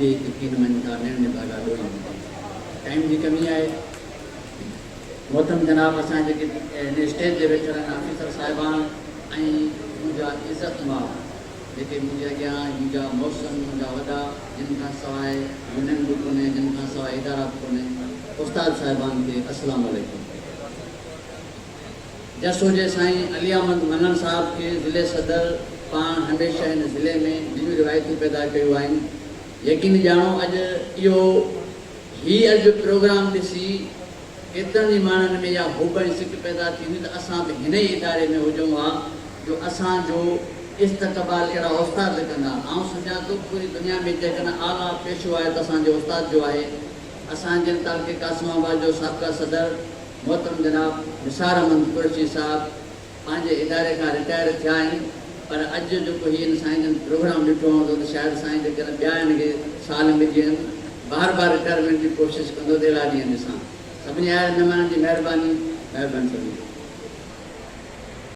ڏجي ته ڪين مڃتا نيڻ نڀاڳا ڏوهي هجي. ٽائيم جي ڪمي آهي. محترم جناب اسان جيڪي هن اسٽيج تي ويٺل آهن آفيسر صاحبان ۽ منهنجا عزت ماب جيڪي منهنجي اڳيان منهنجا محسن منهنجا وڏا جن کان سواء يونين به ڪونهي جن کان سواء ادارا به ڪونهي استاد صاحبان کي السلام عليڪم. جس هجي سائين علي احمد ملڻ صاحب کي ضلعي صدر پاڻ هميشه هن ضلعي ۾ نيون روايتون پيدا ڪيون آهن يقين ڄاڻو اڄ اهو هي اڄ جو پروگرام ڏسي ڪيترن ئي ماڻهن ۾ اها حب ۽ سڪ پيدا ٿي هوندي ته اسان به هن ئي اداري ۾ هجون ها جو اسان جو استقبال اهڙا استاد ڪندا. آئون سمجهان ٿو پوري دنيا ۾ جيڪڏهن اعليٰ پيشو آهي ته اسان جي استاد جو آهي. اسان جن تعلقي قاسم آباد جو سابقه صدر محترم جناب نثار احمد قريشي صاحب پنهنجي اداري کان رٽائر ٿيا آهن پر اڄ جو جيڪو هي ان سائين جن پروگرام ڏٺو هوندو ته شايد سائين جيڪڏهن ٻيا هن کي سال ملي وڃن بار بار رٽائرمينٽ جي ڪوشش ڪندو ته اهڙا ڏينهن ڏسان. سڀني آيل مهمانن جي مهرباني. مهرباني سڀني جي.